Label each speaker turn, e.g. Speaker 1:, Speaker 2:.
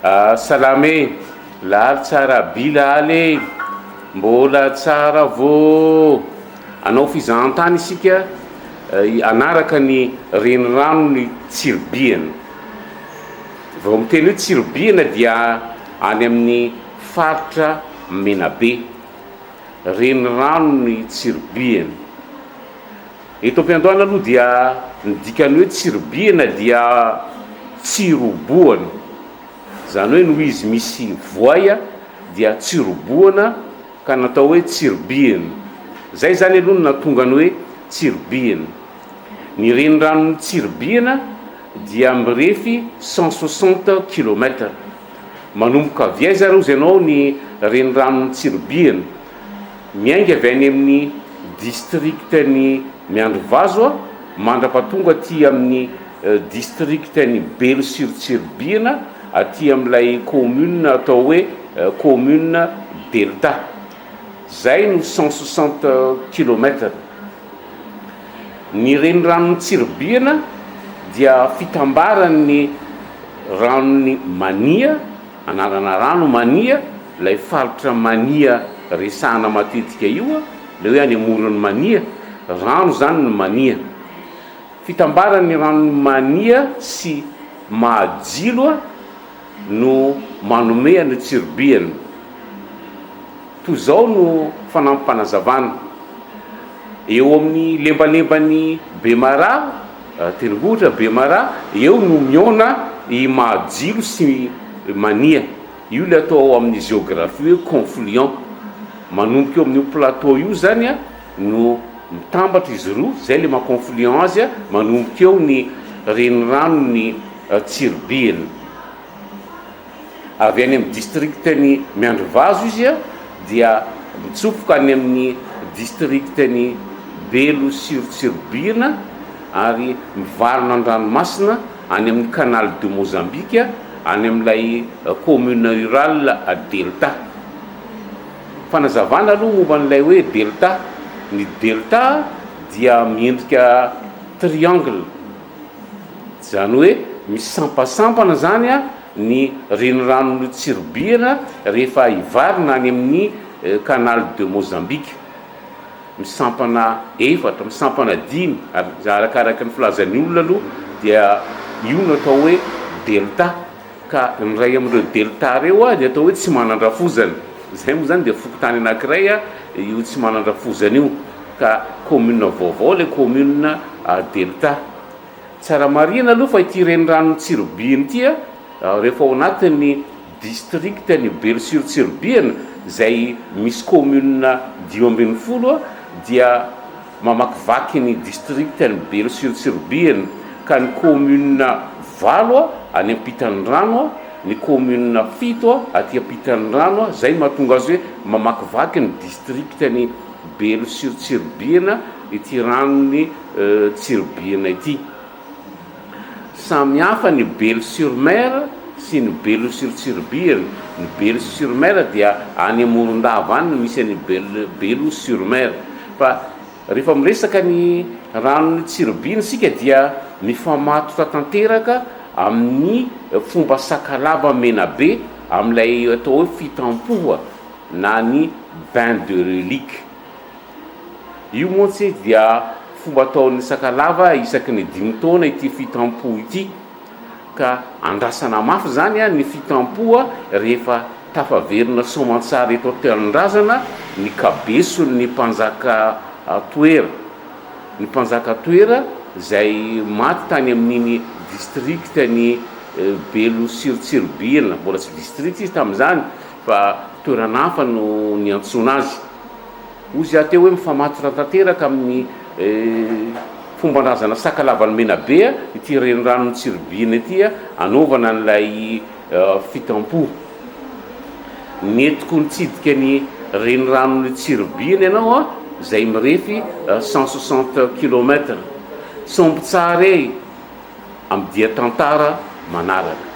Speaker 1: Salama e! Laly tsara by laly e! Mbola tsara vô! Hanao fizahantany isika hanaraka ny reniranon'i Tsiribihina. Vao miteny hoe Tsiribihina dia any amin'ny faritra Menabe. Reniranon'i Tsiribihina. Eto am-piandohana aloha dia ny dikan'ny hoe tsiribihina dia tsirobohana. Izany hoe noho izy misy voay dia tsirobohana ka natao hoe tsiribihina. Izay izany aloha no nahatonga ny hoe tsiribihina. Ny reniranon'i Tsiribihina dia mirefy 160 kilomètres. Manomboka avy aiza ary hozy ianao ny reniranon'i Tsiribihina? Miainga avy any amin'ny distrikan'i Miandrivazo mandra-pahatonga aty amin'ny distrikan'i Belo sur Tsiribihina aty amin'ilay commune atao hoe commune Delta. Izay no 160 kilomètres. Ny reniranon'i Tsiribihina dia fitambaran'ny ranon'i Mania, Anarana rano mania, ilay faritra mania resahana matetika io, ilay hoe any amoron'ny mania, rano izany ny mania. Fitambaran'ny ranon'i Mania sy Mahajilo no manome an'io tsiribihina. Toy izao no fanampim-panazavana, Eo amin'ny lembalemban'i Bemaraha, tendrombohitra Bemaraha, eo no mihaona i Mahajilo sy Mania. Io ilay atao ao amin'ny jeografia hoe confluent. Manomboka eo amin'io plateau io izany no mitambatra izy roa, izay ilay maha confluent azy, manomboka eo ny reniranon'i Tsiribihina. Avy any amin'ny distrikan'i Miandrivazo izy dia mitsofoka any amin'ny distrikan'i Belo sur Tsiribihina ary mivarina an-dranomasina any amin'ny Canal de Mozambique any amin'ilay commune rurale Delta. Fanazavana aloha momba an'ilay hoe delta. Ny delta dia miendrika triangle. Izany hoe misampasampana izany ny reniranon'i Tsiribihina rehefa hivarina any amin'ny Canal de Mozambique. Misampana efatra, misampana dimy, ary arakaraka ny filazan'ny olona aloha dia io no atao hoe delta. Ka ny iray amin'ireo delta ireo dia atao hoe Tsimanandrafozana. Izay moa izany dia fokontany anankiray io Tsimanandrafozana io. Ka commune vaovao ilay commune delta. Tsara marihina aloha fa ity reniranon'i Tsiribihina ity rehefa ao anatin'ny district-n'i Belo sur Tsiribihina izay misy commune 15 dia mamakivaky ny district-n'i Belo sur Tsiribihina ka ny commune valo any ampitan'ny rano, ny commune fito aty ampitan'ny rano, izay no mahatonga azy hoe mamakivaky ny district-n'i Belo sur Tsiribihina ity ranon'i Tsiribihina ity. Samy hafa ny Belo sur Mer sy ny Belo sur Tsiribihina. Ny Belo sur Mer dia any Morondava any no misy an'i Belo sur Mer. Fa rehefa miresaka ny ranon'i Tsiribihina isika dia mifamatotra tanteraka amin'ny fomba Sakalava Menabe amin'ilay atao hoe fitampoha. na ny bain de relique. Io mantsy dia fomba ataon'ny Sakalava isaky ny dimy taona ity fitampoha ity, ka andrasana mafy izany ny fitampoha rehefa tafaverina soamantsara eto an-tanindrazana ny kabeson'ny mpanjaka Toera. Ny mpanjaka Toera izay maty tany amin'iny district-n'i Belo sur Tsiribihina, mbola tsy district izy tamin'izany, Fa toerana hafa no niantsoana azy. Hozy aho teo hoe mifamatotra tanteraka amin'ny fomban-drazana Sakalavan'i Menabe ity reniranon'i Tsiribihina ity anaovana an'ilay fitampoha. Nentiko nitsidika ny reniranon'i Tsiribihina ianao izay mirefy 160 kilomètres. Sombitsara e! Amin'ny dia tantara manaraka.